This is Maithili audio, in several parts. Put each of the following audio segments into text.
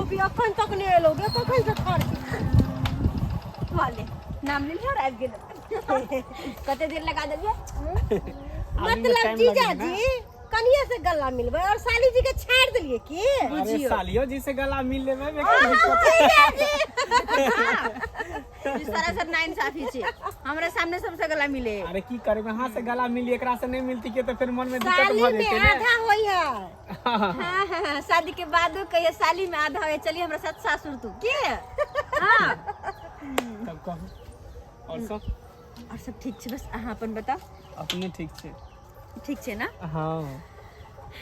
फोफी अखन तक नहि एलो गे कखन से ठाढ़ छी वाले नाम लेलियै और आबि गेलो कते देर लगा देलियै मतलब जीजाजी कनिया से गला मिलबै और साली जी के छाड़ देलिए की अरे सालियो जी से गला मिल लेबै ई सरासर नाइंसाफी छै हमरा सामने सबसे गला मिले अरे की करबै अहाँ से गला मिली एकरा से नहीं मिलती के तो फिर मन में दिक्कत साली भऽ में जेतै ने आधा होई है हाँ हाँ हाँ, शादी के बाद कहिए साली में आधा होए चलिए हमरा साथ सासुर तू के हाँ तब कहू और सब और सब ठीक छै बस अहाँ अपन बताओ अपने ठीक छै ठीक छै ना हाँ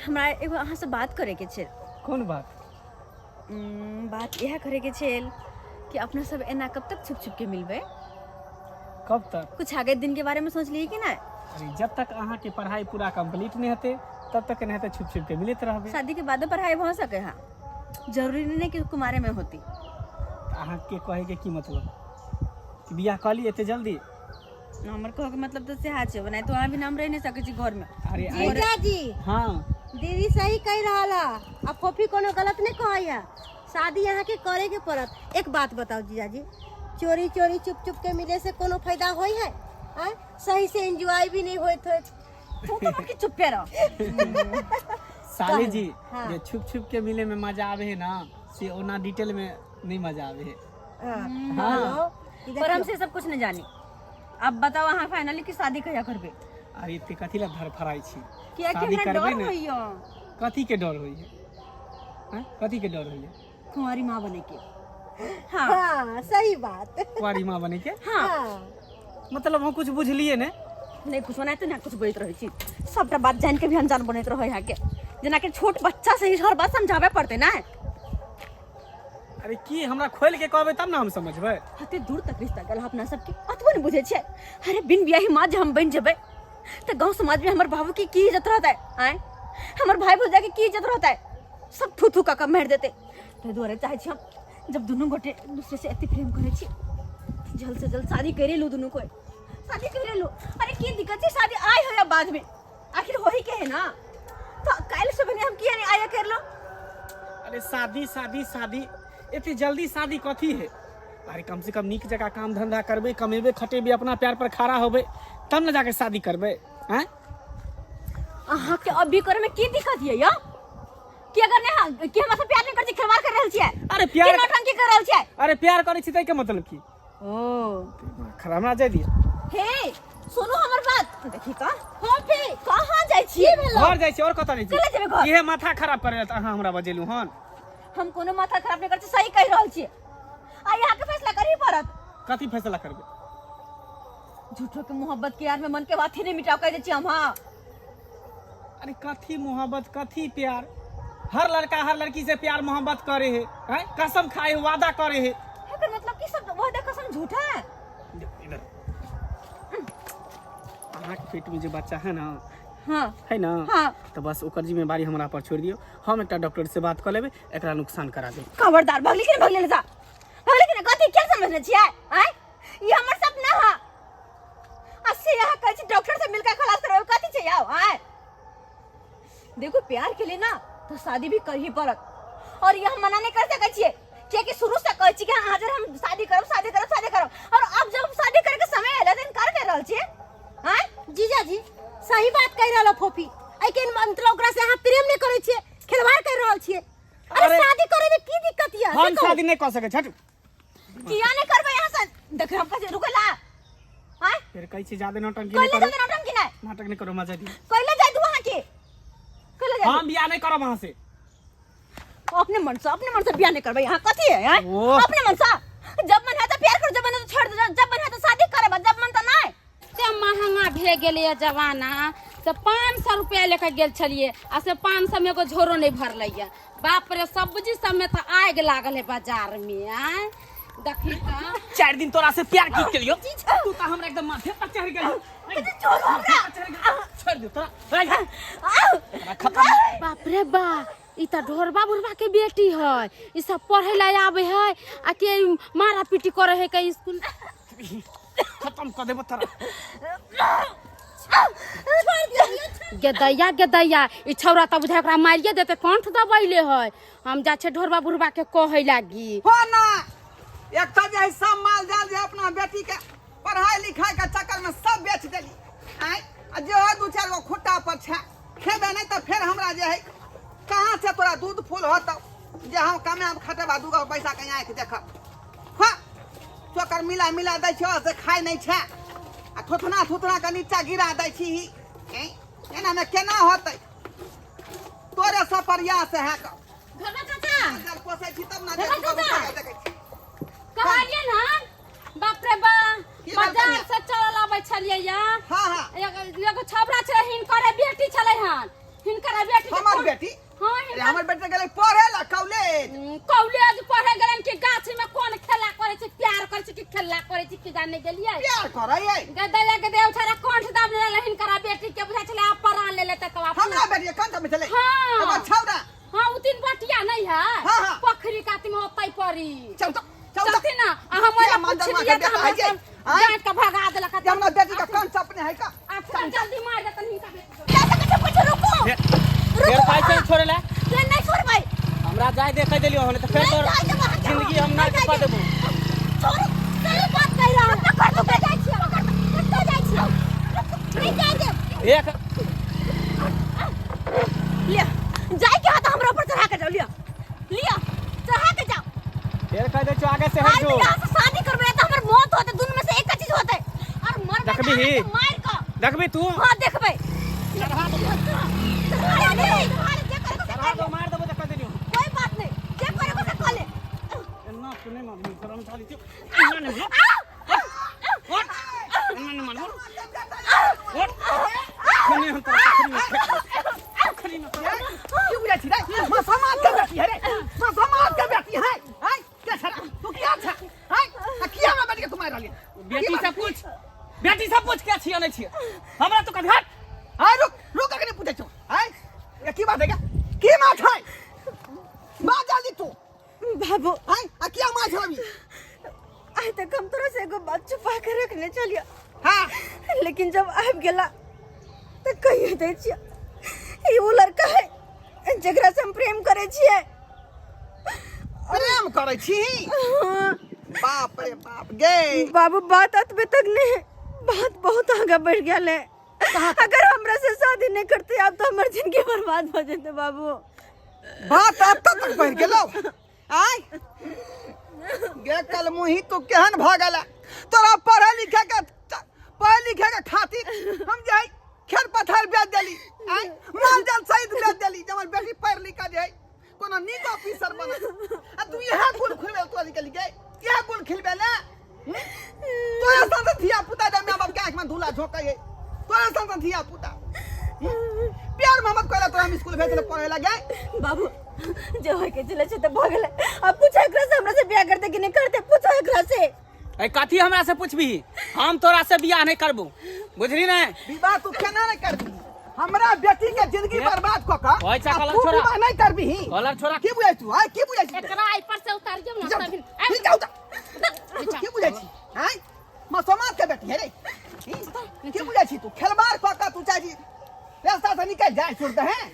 हमरा एगो अहाँ से बात करे के छै कोन बात बात इएह करे के छै कि अपना सब एना कब तक छुप छुप के मिलबै कब तक कुछ आगे दिन के बारे में सोच लिए कि ना अरे जब तक अहाँ के पढ़ाई पूरा कंप्लीट नहीं हेतै तब तक एनाहिते छुप छुप के मिलैत रहबै शादी के बादो पढ़ाई भऽ सके हाँ जरूरी नहीं कि कुमारे में होती तऽ अहाँ के कहै के की मतलब कि बियाह कऽ ली एते जल्दी हमर कह के मतलब तऽ सएह छै ओनाहितो अहाँ बिना हम रहि नहि सकै छी घर में अरे आइ जीजाजी हाँ दीदी सही कहि रहल है आ फोफी कोनो गलत नहीं कहै है शादी अहाँ के करे के पड़त एक बात बताओ जीजाजी चोरी चोरी चुप चुप के मिले से कोनो फायदा होई है आँय? सही से एंजॉय भी नहीं होइत होइत तू तो बाकी चुप्पे रह साली जी हाँ। जे छुप छुप के मिले में मजा आवे है ना से ओना डिटेल में नहीं मजा आवे है हाँ, हाँ। ई पर हम से सब कुछ नहीं जानी अब बताओ अहाँ फाइनली कि शादी कहिया करबे अरे एते कथी ला धरफड़ाइ छी किया कि शादी हमरा करबै डर ने होइया कथी के डर होइए हैं कथी के डर होइए कुंवारी माँ बने के हाँ हाँ सही बात कुंवारी माँ बने के हाँ हाँ मतलब हम कुछ बुझलिए ने नहीं कुछ बनाए तो ना कुछ बोलते रहे छी सबटा बात जान के भी अनजान बनैत रहे यहाँ के जेना कि छोट बच्चा से ही हर बात समझावे पड़ते ना अरे की हमरा खोल के कहबै तब ना हम समझबै हते दूर तक रिश्ता गेल अपना सबके अतबो नहीं बुझे छियै अरे बिन बियाही माँ जे हम बनि जेबै तऽ गाँव समाज में हमर बाबू के की इज्जत रहतै आँय हमर भाई भौजा के की इज्जत रहतै सब थू थू कऽ कऽ मारि देतै ताहि दुआरे चाहै छी हम जब दुनू गोटे एक दूसरे से एते प्रेम करै छी जल्द से जल्द शादी करे लू दुनू कोई शादी करे लू अरे की दिक्कत छै शादी आय हो या बाद में आखिर हो ही के है ना तो काल्हि सुबह हम किया नहीं आया कर लो अरे शादी शादी शादी एते जल्दी शादी कथी है अरे कम से कम नीक जगह काम धंधा करबै कमेबै खटेबै अपना पैर पर खड़ा होबै तब ने जाके शादी करबै आँय अहाँ के अभी करे में की दिक्कत ये या कि अगर नहीं हाँ, कि हमरा से प्यार नहीं कर छी खिलवाड़ कर रहल छियै अरे प्यार की नौटंकी कर रहल छियै अरे प्यार करै छी ताहिके मतलब की ओ खराब ना जाय दिअ हे सुनू हमर बात देखी का फोफी कहाँ जाइ छियै घर जाइ छी और कतऽ जाइ कतऽ जेबै घर? छी इहे माथा खराब करे तऽ अहाँ हमरा बजेलू हन हम कोनो माथा खराब नहीं कर छी सही कहि रहल छियै आ यहाँ के फैसला करही पड़त कथी फैसला करबै झूठो के मोहब्बत के यार में मन के बात ही नहीं मिटाओ कह दै छी हम हाँ अरे कथी मोहब्बत कथी प्यार हर लड़का हर लड़की से प्यार मोहब्बत करे है हैं? कसम खाए है वादा करे है एकर मतलब की सब वादा कसम झूठा है इधर अहाँके पेट में जे बच्चा है ना हाँ है ना हाँ तऽ बस ओकर जिम्मेवारी हमरा पर छोड़ि दियौ हम एकटा डॉक्टर से बात कऽ लेबै एकरा नुकसान करा देब खबरदार भगली कि नहीं भगली ले जा भगली कि नहीं कथी क्या समझने छियै आँय ई हमर सपना है आ से यहाँ कहै छी डॉक्टर से मिलकर खलास करबै कथी छै आओ आँय देखो प्यार के लिए ना तो शादी भी करही पड़त और ये हम मना नहीं कर सकै छियै कियाकि शुरू से कहै छी कि हाँ हाजिर हम शादी करब शादी करब शादी करब और अब जब शादी करे के समय एलै तऽ इनकार कर रहल छियै आँय जीजाजी सही बात कहि रहल फोफी एहि के मतलब ओकरा से अहाँ प्रेम नहि करै छियै खिलवाड़ कर रहल छियै अरे अरे- शादी करे में की दिक्कत यऽ से हम कहू। शादी नहि कऽ सकै छी हटू किया नहीं करबै यहाँ से देख हम कहै रुकला आँय फेर कहै छी जादे नौटंकी नहि कैले करू जादे नौटंकी नहि नाटक नहि करू मजा दियौ कैले जाय दू अहाँ के कैले जाय हम बियाह नहि करब अहाँ से दू? अपने मन से अपने मन से बियाह नहीं करबै यहाँ कथी है आँय? ओह। अपने मन से जब मन है तो प्यार करू जब मन है तो छोड़ दो जब मन है तो शादी करब जब मन तो नहीं एते महंगा भए गेलैए जमाना से 500 रुपया लेके गेल छलियै आ से 500 मे एगो झोरो नहि भरलैए बाप रे सब्जी सबमे तऽ आगि लागल है बाजार मे आँय देखी तऽ चारि दिन तोरा से प्यार की केलियो तू तऽ हमरा एकदम माथे पर चढ़ गेल छोड़ दे तोरा खत्म बाप रे बा ई तऽ ढोरबा बुढ़बा के बेटी है ई सब पढ़े ला आवे है आ के मारा पीटी करे है के स्कूल खत्म कर देबो तोरा छोड़ दियौ। गेदैया गेदैया, ई छौड़ा तऽ बुझाइ ओकरा मारिए देतै, कंठ दबैले है। हम जा छियै ढोरबा बुढ़बा के कहै लागी। हो ना, एक तऽ जे है सब माल जाल जे अपना बेटी के पढ़ाई लिखाई के चक्कर में सब बेच देली। आँय, आ जे हो दू चारि गो खुट्टा पर छै, खेबे नहि तऽ फेर हमरा जे है कहाँ से तोरा दूध फूल होतौ जे हम कमायब खटेबा दू गो पैसा के आँखि देखब। हाँ, चोकर मिला मिला दै छियौ से खाइ नहि छै, आ थुथना थुथना के नीचा गिरा दै छी। एनामे केना होतै? तोरे सब प्रयास है कऽ। ढोरबा चाचा, जब पोसै छी तब ना ढोरबा देखै चाचा। देखै छी। कहलियै ने, बाप रे बा, की बात बाजार कनिया? से चलल अबै छलियै या। हाँ हाँ। एगो एगो छौड़ा छलै, हिनकर बेटी छलै हन, हिनकर बेटी के हमर बेटी? हाँ, अरे हिनकर हमर बेटी गेलै पढ़े ला कॉलेज। कॉलेज पढ़े गेलन कि गाछी में कोन खेला करे छै, प्यार करे छै कि खेला करे छै कि जाने गेलियै। प्यार करे है। गदैया गदैया उठारा कंठ दाब लेले हिनकर बेटी के, बुझाइ छलै आब प्राण ले लेतै तब आब। हमरा बेटी के कंठ में छलै? हाँ। एगो छौड़ा। हाँ, उ तीन बटिया नहीं है। हाँ, हाँ। पोखरी कात में ओतै परी। चल तो, चल तो। चलती ना, आ हम ओला किया मांजर पुछलियै मार के तऽ बेटा हमरा है जे? सब आँय? डाँटि कऽ भगा देलक। जे हमरा बेटी के कंठ अपने है का? आ फिर जल्दी मार देतन हिनका बेटी के। जा सकै छै कुछ, रुकू। फेर कैसे छोड़े ला? ट्रेन नहीं छोड़बै। हमरा जाय दे, कह देलियो हन तऽ फेर नहीं तोर जाय देबो अहाँके। जिंदगी हम ना नहीं जाय पा देबो। देबो। छोड़ू, सही बात कहि रहल हूँ। पकड़ के जाइ छियै, पकड़ कतऽ जाइ छियै? नहीं जाय देब। एक लिअ, जाय के हाथ हमरा ऊपर चढ़ा के जाओ। लिअ लिअ, चढ़ा के जाओ। फेर कह दै छौ आगे से हट आज जो। यहाँ से शादी करबै तऽ हमर मौत होतै, दुनू में से एक चीज होतै। और मरबै तऽ देखबिही? अहाँके मारि कऽ। देखबी तू? हाँ, देखबै। चढ़ा दो। चढ़ा दे, जे करे के से चढ़ा कर दो, ले। मार देबो तऽ कह देलियो। कोई बात नहीं, जे करे के से कर ले। एना तू नहि मारबी, तोरा हम चाली छियौ। एना नहि मारबो। उठ। एना नहि मारबो। उठ। खने हम तोरा पोखरी में फेंक देबौ। पोखरी में तोरा। की बुझै छी रे? माँ समाज के बेटी है रे, माँ समाज के बेटी है। आँय, के छड़ा तू किया छ? आँय, आ किया हमरा बेटी के तू मारि रहली? बेटी से पूछ, बेटी से पूछ के छियै नहि छियै। हमरा तो कभी हट। आँय, रुक रुक, अखनी पूछै छौ। आँय, ये की बात है क्या? की माछ है? माँ जल्दी तू। बाबू। आँय, आ किया माछ रवि? आइ तक हम तोरा से एगो बात छुपा के रखने छलियै। हाँ। लेकिन जब आबि गेला तऽ कहिए दै छियै, ई ओ लड़का है जकरा से हम प्रेम करै छियै। प्रेम करै छी? हाँ। बाप रे बाप गे। बाबू, बात अतबे तक नहीं है, बात बहुत आगे बढ़ गया है। अगर हमरा से शादी नहीं करते आप तो हमर जिंदगी बर्बाद हो जेते बाबू। बात अब तक बढ़ गेलो? आय गे कलमुही, तू केहन भऽ गेला? तोरा पढ़े लिखे के, पढ़े लिखे के खातिर हम जे है खेत पथार बेच देली, आय, माल जाल सहित बेच देली, जे हमर बेटी पढ़ लिख के जे है कोनो नीक ऑफिसर बनल, आ तू इएह गुल खुलबे तोरा निकलि गे, इएह गुल खिलबे ने? तोरा सन धिया पुता जे माय बाप के आँखि में धूला झोंकै है, तोरा सन सन धिया पुता प्यार मोहब्बत करे तोरा हम स्कूल भेजले पढ़े लगे। बाबू, जे होय के चले छै तऽ भऽ गेलै। अब पूछो एकरा से, हमरा से बियाह करते कि नहीं करते, पूछो एकरा से। ए, कथी हमरा से पूछबी? हम तोरा से बियाह नहीं करबो, बुझली ने? विवाह तू केना नहीं करबी? हमरा बेटी के जिंदगी बर्बाद क क ओइ चा आ कलर तू छोड़ा। विवाह नहीं करबी? कलर छोड़ा। की बुझै तू? आय, की बुझै छी? एकरा एहि पर से उतारियौ ने जाउ, तभी। ठीक, जाउ, जाउ। की बुझै छी? आय, माँ समाज के बेटी है रे। की बुझै छी तू? खेलबार क क तू चाहे छी रास्ता से निकल जाय, छोड़ दे हैं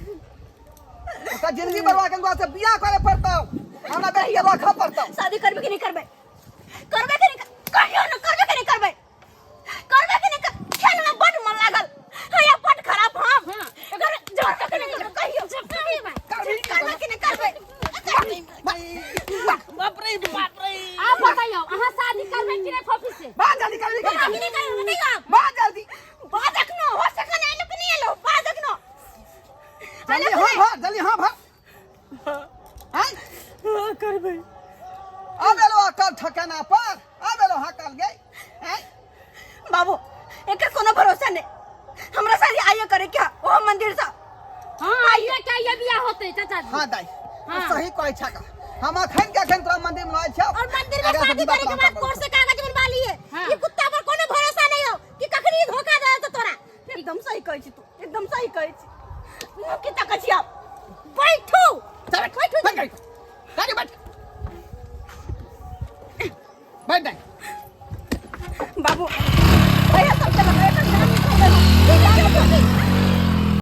ओकर जिंदगी बर्बाद कर से बियाह करे पड़तौ, हमरा बेटी के रखऽ पड़तौ। शादी करबे कि नहीं करबे? करबे कि नहीं कहियो ना, करबे कि नहीं करबे? करबे कि नहीं खेल में बड मन लागल हाँ, या बड खराब हम कर जोर के नहीं करबे कहियो, करबी। करबे कि नहीं करबे? बाप रे बाप रे। आप बताइयो, अहाँ शादी करबै कि नहि फफी से? बात जल्दी करबी। करबे कि नहीं करबे बताइयो आप। बात जल्दी। बाज अखनो हो सकन एलो कि नहीं एलो, बाज अखनो। जल्दी हाँ भर, जल्दी हाँ भर। आय। हाँ, करबे। अब एलो अकल ठकाना पर, अब एलो हकल गई। आय। बाबू, एकर कोनो भरोसा नहीं, हमरा शादी आइयो करे क्या ओ मंदिर से। हाँ, आइए के आइए बियाह होतै चाचा जी। हाँ दाई। हाँ। सही कहै छ का। हम अखन के अखन तोरा मंदिर में आयल छौ और मंदिर में आगा से शादी विवाह करे के प्लान बाद करबौ। कोर्ट से कागज बनवा लिए। हाँ। ये कुत्ता पर कोनो भरोसा नहीं हो कि कखनी धोखा दे तो तोरा। एकदम सही कहै छी तू, एकदम सही कहै छी। मुँह की तकै छी आप? बैठू। चल बैठ, बैठू। बैठ गाड़ी, गाड़ी बैठ, बैठ दाई। बाबू, भैया सब चला, भैया सब चला, चले।